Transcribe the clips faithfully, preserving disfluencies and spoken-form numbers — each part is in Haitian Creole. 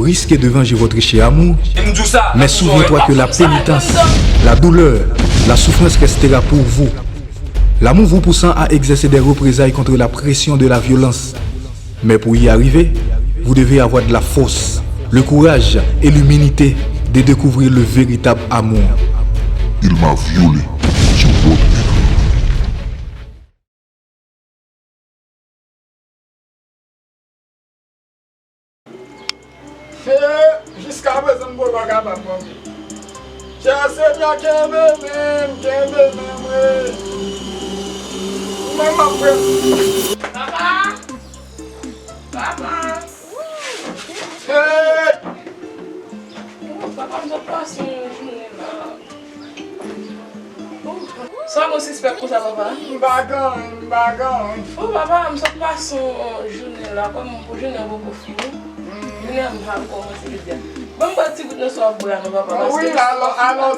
Risque de venger votre cher amour, mais souviens-toi que la pénitence, la douleur, la souffrance restera pour vous. L'amour vous poussant à exercer des représailles contre la pression de la violence. Mais pour y arriver, vous devez avoir de la force, le courage et l'humilité de découvrir le véritable amour. Il m'a violée sur votre écran. Che, jiskaprezan m poko kapab kanpe. Chè Senyè, kenbe men m, kenbe men m, wi. Mwen m ap pran. Papa! Papa! Hey! Papa, m sot pase yon jounen la. Sa w gen sispèk konsa, papa? M pa gen anyen, m pa gen anyen. O papa, m sot pase yon jounen la, kòm pou jounen an poko fini. Jounen an mal kòmanse jodi a. Ban m bwè ti gout nan sa w ap bwè a non, papa, paske m fatige. Wi, alò, alò,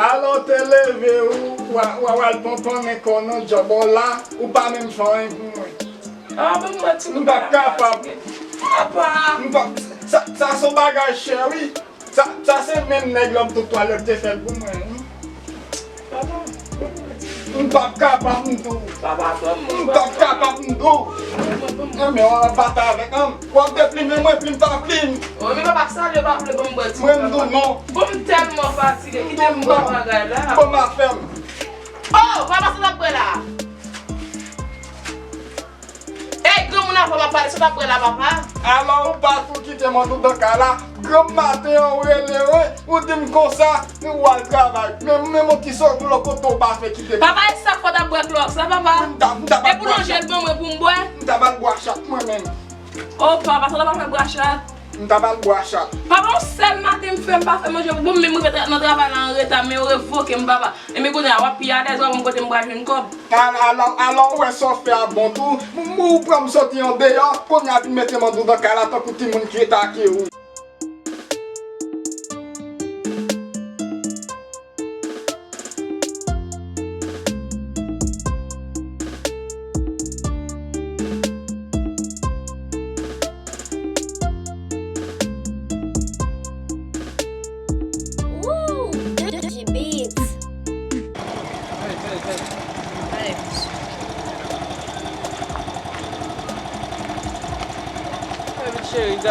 alò w te leve, ou, w a, w a, w al ponponnen kò w nan djòb ou la, ou pa menm fè anyen pou mwen. Ah, ban m bwè ti gout la, m fatige. Papa! M pa, sa, sa se yon bagay chè, wi. Sa, sa se menm nèg lòm tout twalèt te fè l pou mwen, wi. Papa. M p ap kapab, m di w. Papa, ban m. M p ap kapab, m di w. Ban m, ban m. Enben, w ap batay avèk, an. W ap deplimen mwen, plim pa plim. O, men papa, sa l yo pa vle ban m bwè ti. Mwen, m di w non. Bon, m tèlman fatige, kite m bwè bagay la. Bon, m a fè m. O, papa, sa l ap bwè la? Ey, granmoun, avan m ap pale, sa w t ap bwè la, papa? Alò, ou pa tou kite m anndan kay la. Granm maten an, ou rele, wi, ou di m konsa, ou al travay. Men, men, men, ti sòglo kote w pa fè kite m. Papa, e sa k fè w t ap bwè klòks la, papa? M ta, m ta ba l bwè chat. E pou lonje l ban mwen pou m bwè? M ta ba l bwè chat, mwen menm. O, papa, sa w t ap fè bwè chat? M ta ba l bwè chat. Papa, yon sèl maten m fè, m pa fè manje pou bon, m menm rive tra-, nan travay la anreta, men yo revoke m, papa. Enben, kounye a, w ap pi alèz, w ap wè kote m pral jwenn kòb. Al-, alò, alò, ou wè sa w fè a bon tou. M, m, ou pran m soti andeyò, kounye a vin mete m anndan kay la tankou timoun ki atake ou. Woo! D J Beats.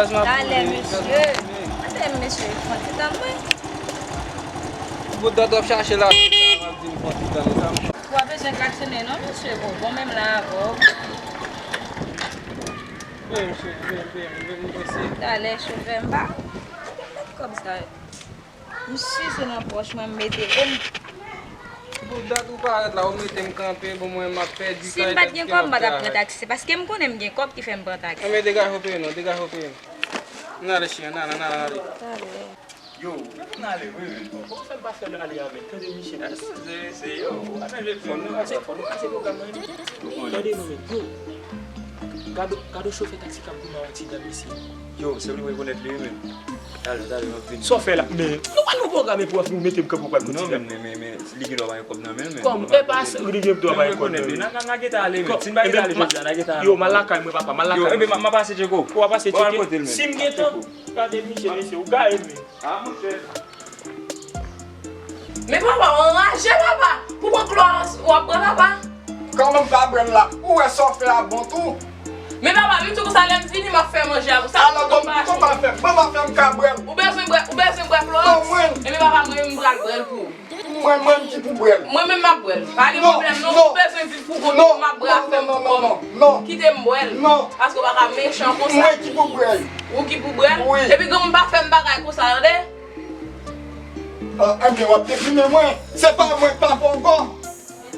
Ale, mesye. Talè, mesye. Mande mesye, pran ti tan mwen. Bout dan t ap chache la. Ou pa bezwen klaksonnen non, mesye. Bon, bon, menm la avè w. Vin, mesye, vin, vin, vin, mesye. Talè, chofè, m pa met kòb sa. M si se nan pòch mwen, m mete e m. Bout dat ou parèt la, ou mete m kanpe, bon, mwen, m ap pèdi kay. Si m pa t gen kòb, m pa t ap pran taksi. Se paske m konnen m gen kòb ki fè m pran taksi. Enben, degaje w peye non, degaje w peye non. N ale, chien, n ale, n ale, n ale. Talè. Yo, men pou n ale vre, men. Bon, kòman fè m pa fè l ale avè l? Tande, Michel. Èske se, se yo? Ou pa mèt fè fò nou, fò nou kase pwogram nan, men. Tande, non, men. Yo. Gade, gade chofè taksi k ap goumen ak ti dam, mesye. Yo, se li rekonèt li, wi, men. Talè, talè, m ap vini. Sa w fè la? Men, nou pral nan pwogram epi w ap mete m kanpe, w pral kontinye. Non, men, men, men, men, li gen dwa pa gen kòb nan men l, men. Kòm, e pa li gen dwa pa gen kòb nan men l. N a, n a, n a gentan ale, men. Si n pa gentan ale jodi a, n a gentan ale. Yo, m al lakay mwen, papa, m al lakay mwen. Yo, enben, m a, m a pase tcheke w. Ou a pase tcheke? Si m gen tan, gade, Michel, mesye, ou gaye, men. Ah, monchè. Men papa, w anraje, papa. Pou pran klòks, w ap bwè, papa. Kòman m pa bwè l la? Ou wè sa w fè a bon tou? Men papa, m di w konsa, lè m vini, m ap fè manje a pou sa. Alò, bon, kòman w fè? Bon, m ap fè m ka bwè l. Ou bezwen bwè, ou bezwen bwè klòks? Non, mwen. Enben papa, mwen menm m pral bwè l pou ou. Mwen menm ki pou bwè l. Mwen menm m ap bwè l. Pa gen pwoblèm non, ou bezwen viv pou kont ou, m ap bwè afè m pou kont ou. Kite m bwè l. Non. Paske w pa ka mechan konsa. Mwen ki pou bwè l. Ou ki pou bwè l? Wi. Epi granmoun pa fè m bagay konsa, tande? Ah, enben, w ap deprime mwen. Se pa mwen k papa w ankò.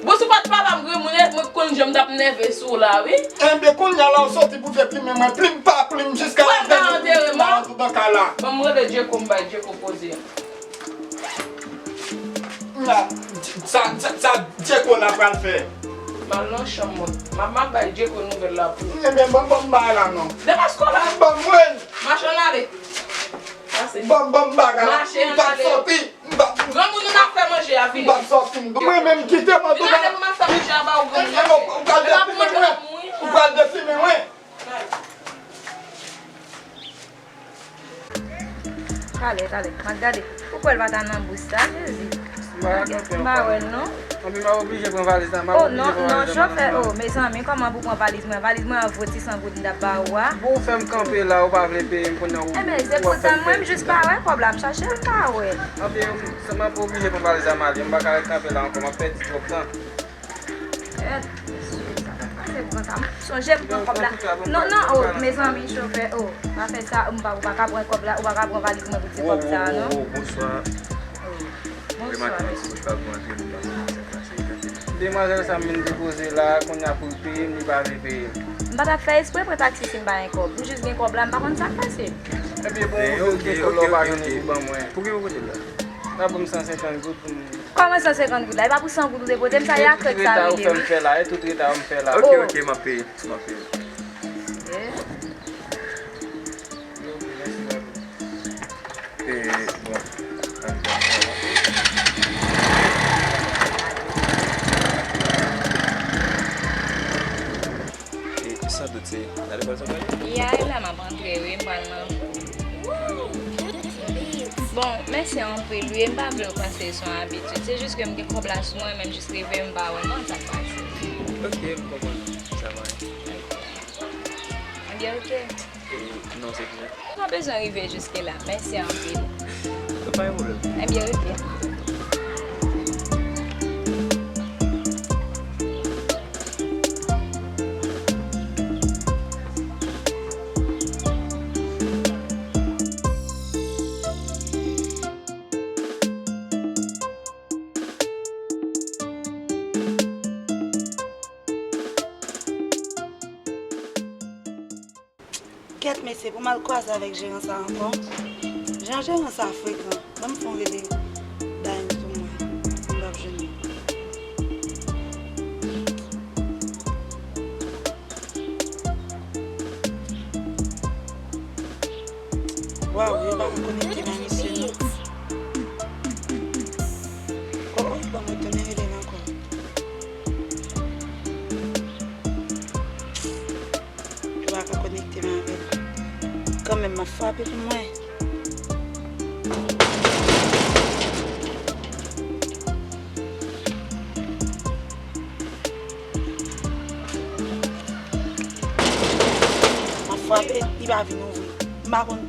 Bon, si w pa t papa m, granmoun, mwen konn jan m t ap nève sou w la, wi. Enben, kounye a la, w soti pou deprime mwen, plim pa plim, jiska la dènye minit, m al antre nan kay la. Ban m rele Djeko, m bay Djeko koze a. Sa, sa, sa Djeko la pral fè? M al nan chanm mwen. M ap, m ap bay Djeko nouvèl la pou ou. Enben, ban, ban m bagay la non. Depaske w la. Ban mwen. Mache, ann ale. Pase. Ban, ban m bagay la. Mache, ann ale. M p ap sòti. M p ap. Granmoun, nou n ap fè manje a, vini. M p ap sòti. Mwen menm, kite m antouka. Vin ale pou m al fè manje a ba ou, granmoun. Enben, ou pral deprime mwen. Ou pral deprime mwen. Vin ale. Talè, talè, m ap gade. Ou kwè l pa ta nan bous sa, Jezi? M pa wè l non. Anpi m ap oblije pran valiz la, m ap Oh, oblije non, pran non, valiz la, chofè, oh, mezanmi, kòman pou pran valiz mwen? Valiz mwen an vo ti san goud m t ap ba ou a. Bon, ou fè m kanpe la, ou pa vle peye m kounye a, ou Ebyen, se pou sa mwen, m jis pa wè kòb la, m chache l, m pa wè. Anpi m ap oblije pran valiz la, m ale, m pa ka ret kanpe la ankò, m ap pèdi twòp tan. Kèt, mesye, sa k ap pase pou konsa? M sonje m pran kòb la. Non, non, oh, mezanmi, chofè, oh, pa fè sa, m pa, ou pa ka pran kòb la, ou pa ka pran valiz mwen pou ti kòb sa, non. Oh, oh, oh, bonswa. Oh, bonswa, mesye. Demwazèl sa m vin depoze la, kounye a pou l peye m, li pa vle peye m. M pa t ap fè espre pran taksi si m pa gen kòb. M jis gen kòb la, m pa konn sa k pase. Ebyen, bon, ou gen kòb la, ou pa jwenn li pou ban mwen. Pou ki ou pote l la? L ap ban m san senkant goud pou m Kòman san senkant goud la? E pa pou san goud ou te pote m sa, e a krèt sa rele wi. E tout reta ou fè m fè la, e tout reta ou m fè la. Ok, ok, m ap peye, m ap peye. Eh. E, bon. E, san dout, se nan lekòl sa w prale? Ya, e la m ap antre, wi, m pral nan kou. Bon, mèsi anpil, wi, m pa vle w panse se yon abitid. Se jis ke m gen kòb la sou mwen, men m jis rive, m pa wè l, m pa konn sa k pase. Ok, m konprann. Sa va. Ebyen, ok. E, non, se ki sa? Ou pa bezwen rive jiske la. Mèsi anpil. Pa gen pwoblèm. Ebyen, ok. Kèt mesye, pou m al kwaze avèk jeran sa ankò. Jan jeran sa frekan, ban m fè yon rele Dayen sou mwen, m p ap jwenn li. Waw, yo pa konekte nan misye non. Oh, oh, ban mwen tounen rele l ankò. Yo pa ka konekte m avè l. Kanmenm, m ap frape pou mwen. M ap frape, li pa vin ouvri. M pa konn.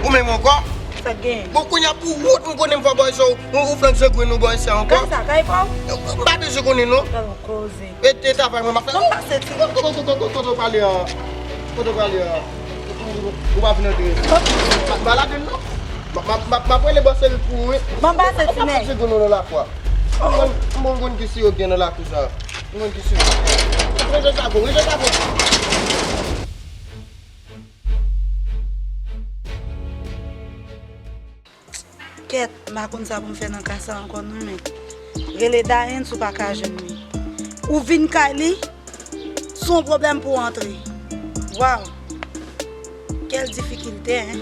Ou menm ankò? Sa k gen? Bon, kounye a pou wont, m konnen m fè bòy sa, ou, ou flank je grenn ou bòy sa ankò? Kay sa, kay pa w? M pa bezwen konnen non. Gad yon koze. E te travay mwen m ap fè. Bon, pase ti. Kote, kote, kote, kote w prale a? Kote w prale a? Ou pa vin antre. M pa, m pa ladann non. M ap, m ap, m ap, m ap rele bòs sèl pou ou wi. Bon, pase ti nèg. M ap fè grenn ou nan lakou a. M konn, m konn ki siro k gen nan lakou sa. M konn ki siro. Rete sa bon, rete sa bon. Kèt, m pa konn sa pou m fè nan ka sa ankò non, men. Rele Dayen si w pa ka jwenn li. Ou vin kay li, se yon pwoblèm pou w antre. Waw! Quelle difficulté, hein?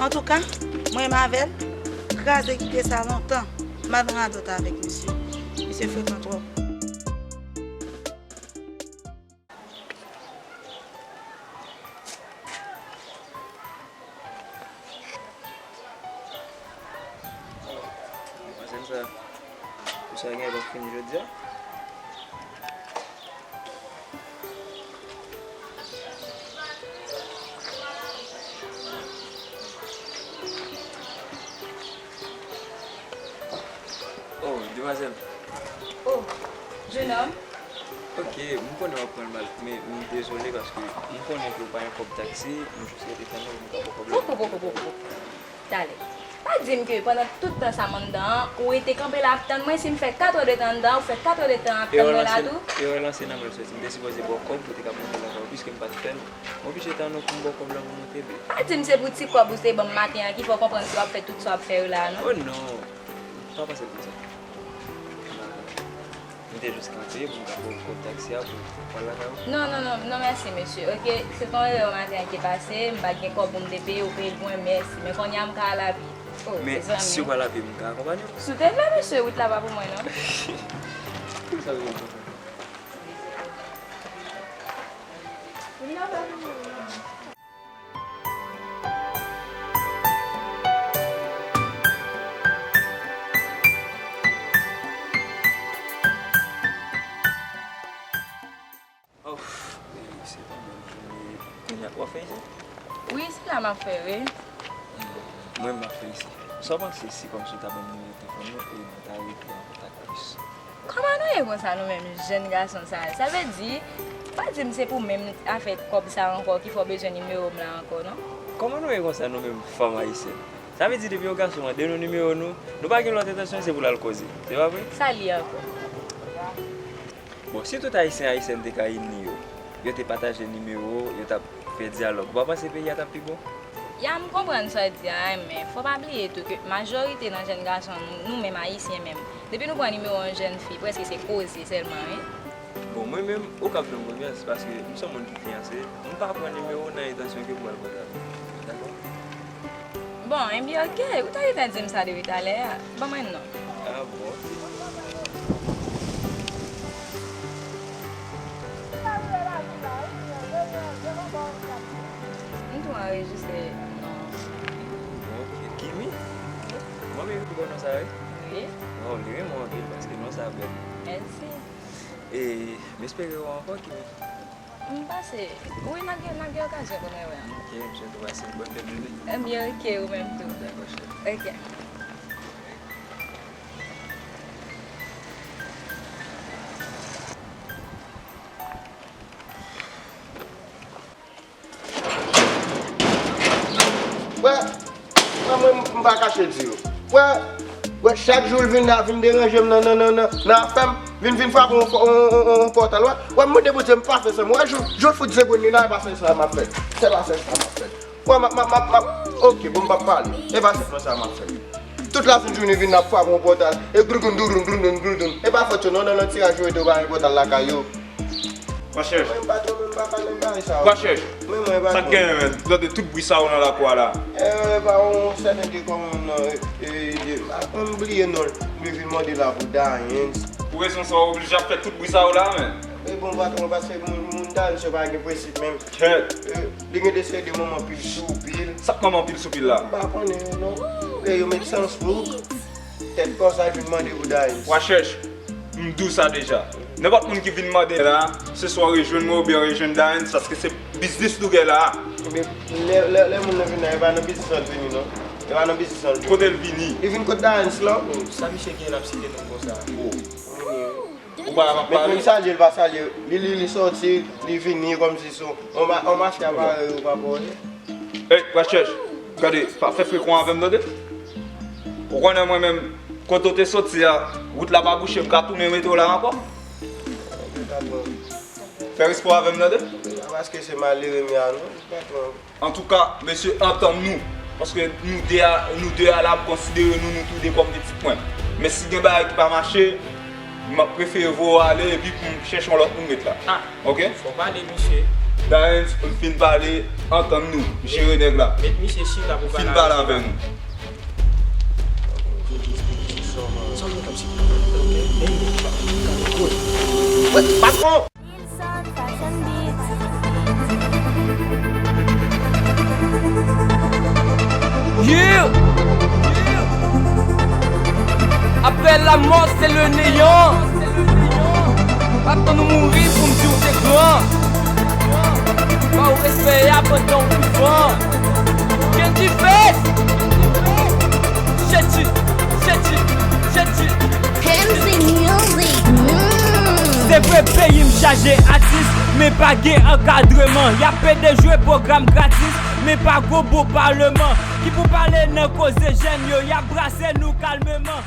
Antouka, mwen menm avè l, kraze kite sa lontan. M pa nan radòt avèk misye. Misye frekan twòp. Demwazèl sa, kou sa genlè p ap fini jodi a. Oh, demwazèl. Oh, jenòm. Ok, m konnen w ap pran l mal, men m dezole paske m konnen ke w pa gen kòb taksi, m jis rete tann ou pou m ka ba w kòb la. Poko, poko, poko, poko. Talè. Pa di m ke pandan tout tan sa m anndan an, ou rete kanpe la ap tann mwen, si m fè kat è de tan anndan an, ou fè kat è de tan ap tann mwen la tou? E w relanse nan mwen soti, m te sipoze ba w kòb pou w te ka monte lakay ou, piske m pa t fè l, m oblije tann ou pou m ba w kòb la pou w monte, bebe. Pa di m se pou ti kòb ou te ban m maten an ki fè w konprann ke w ap fè tout sa w ap fè yo la a, non. Oh non, pa panse l konsa. M te jis kanpe pou m ka ba w kòb taksi a pou w pran lakay ou. Non, non, non, non, mèsi, mesye. Ok, se t on erè maten an ki pase, m pa t gen kòb pou m te peye, ou peye l pou mwen, mèsi. Men kounye a m ka al a pye. Oh, men mezanmi, si w pa lape m, m ka akonpanye w? Si w te vle, mesye, wout la pa pou mwen, non. Sa w gen pou fè? Wout la pa pou mwen, non. Ouf, e, se pa menm jounen. Kounye a, w ap fè isit? Wi, se la m ap fè, wi. Mwen, m ap fè isit. Sa w panse si kòmsi w ta ban m nimewo telefòn ou e nou ta rete an kontak plis? Kòman nou ye konsa, nou menm jèn gason sa? Sa vle di, pa di m se pou menm afè kòb sa ankò ki fè w bezwen nimewo m la ankò, non? Kòman nou ye konsa, nou menm fanm ayisyèn? Sa vle di depi yon gason mande nou nimewo nou, nou pa gen lòt entansyon, se pou l al koze. Se pa vre? Sa l ye ankò? Bon, si tout Ayisyen, Ayisyèn te ka ini yo, yo te pataje nimewo, yo t ap fè dyalòg, ou pa panse peyi a t ap pi bon? Ya, m konprann sa w di a, men fò w pa bliye tou ke majorite nan jèn gason nou, nou menm Ayisyen menm, depi nou pran nimewo yon jèn fi, prèske se koze sèlman, wi. Bon, mwen menm, ou kab fè m konfyans, paske m se yon moun ki fiyanse, m pa pran nimewo w nan entansyon ke pou al koze avè w. Dakò? Bon, enben, oke. Ou te gentan di m sa depi talè a. Ban mwen non. Ah, bon, oke. M tou anrejistre non. Bon, oke. Kimi? Mwen menm ki ba w non sa, wi? Wi. Waw, li renmen w anpil paske non sa bèl. Mèsi. E, m espere w ankò, Kimi. M panse, wi, n a gen, n a gen okazyon pou n rewè ankò. Ok, m swete w pase yon bòn fèt bebe. Ebyen, ok, ou menm tou. Dakò, cheri. Ok. Wè, wè, mwen, m pa kache di yo. Wè, wè, chak jou l vin la, vin deranje m nan, nan, nan, nan, nan afè m, vin, vin frape yon, yon, yon, yon, yon pòtal. Wè, wè, m mande Bondye, m pa fè sa. Wè, jou, jou l fout zegwenn li la, e pa sèl sa m ap fè. Se pa sèl sa m ap fè. Wè, m ap, m ap, m ap, m ap, ok, bon, m p ap pale. E pa sèl sa m ap fè. Tout lasenn jounen vin ap frape yon pòtal. E gloudoun, gloudoun, gloudoun, gloudoun. E pa fòt yo, non, nan, nan tiraj yo ede yo pa gen pòtal lakay yo. Mwen chèch. Mwen pa tande, mwen pa tande bagay sa yo. Mwen chèch. Mwen, mwen pa tande. Sa k genyen, menm? Tande tout bri sa yo nan lakou a la. E, pa yon sèten de kòman non, e, e, e, mwen bliye non l. Mwen vin mande la pou Dayens. Pou rezon sa, w oblije ap fè tout bri sa yo la, menm. E bon, patwon, paske moun, moun Dayens yo pa gen prensip, menm. Kèt. E, li gen de seri de manman pil sou pil. Sa k manman pil sou pil la? M pa konnen, non. E yo met sans bouk. Tèt konsa, vin mande pou Dayens. Wa chèch. M di w sa deja. Nenpòt moun ki vin mande la, se swa w rejwenn mwen oubyen w rejwenn Dayens, paske se biznis nou gen la. Men lè, lè, lè moun nan vin la, e pa nan biznis lan l vini, non. E pa nan biznis lan l vini. Kote l vini? Li vin kot Dayens lan. Oh, sa misye gen l ap site non konsa? Oh. Ou pa ap pale? Men, men salye l pa salye. Li, li, li sòti, li vini kòmsi se yon ma-, yon mafya parèy ou pa konnen. Ey, wa chèch, gade, pa fè frekon avè m, tande? Ou konnen mwen menm, kote w te soti a, wout la pa bouche, m ka tounen mete w la ankò. Fè respè w avè m, tande? A, paske se malere m ye a, non, patwon. Antouka, mesye, antann nou. Paske nou de a, nou de a la, m konsidere nou, nou toude kòm pitit mwen. Men si gen bagay ki pa mache, m ap prefere voye w ale epi pou m chèche yon lòt moun met la. Ah, ok? Fò pale, misye. Dayens, m fin pale, antann nou. M jere nèg la. Met misye chita pou pale avè nou. Sa w gen kòm si? Patwon! Yeah! Après la mort, c'est le néant. Pa tann ou mouri pou m di w te gran. Ba w respè a pandan w vivan. Kendy Face! Jedi, jedi, jedi. Kendy Music. Mm. Se vre peyi m chaje atis, men pa gen ankadreman. Y ap pede jwe pwogram gratis, men pa gwo bo paleman. Ki pou pale nan koze jèn yo, y ap brase nou kalmeman.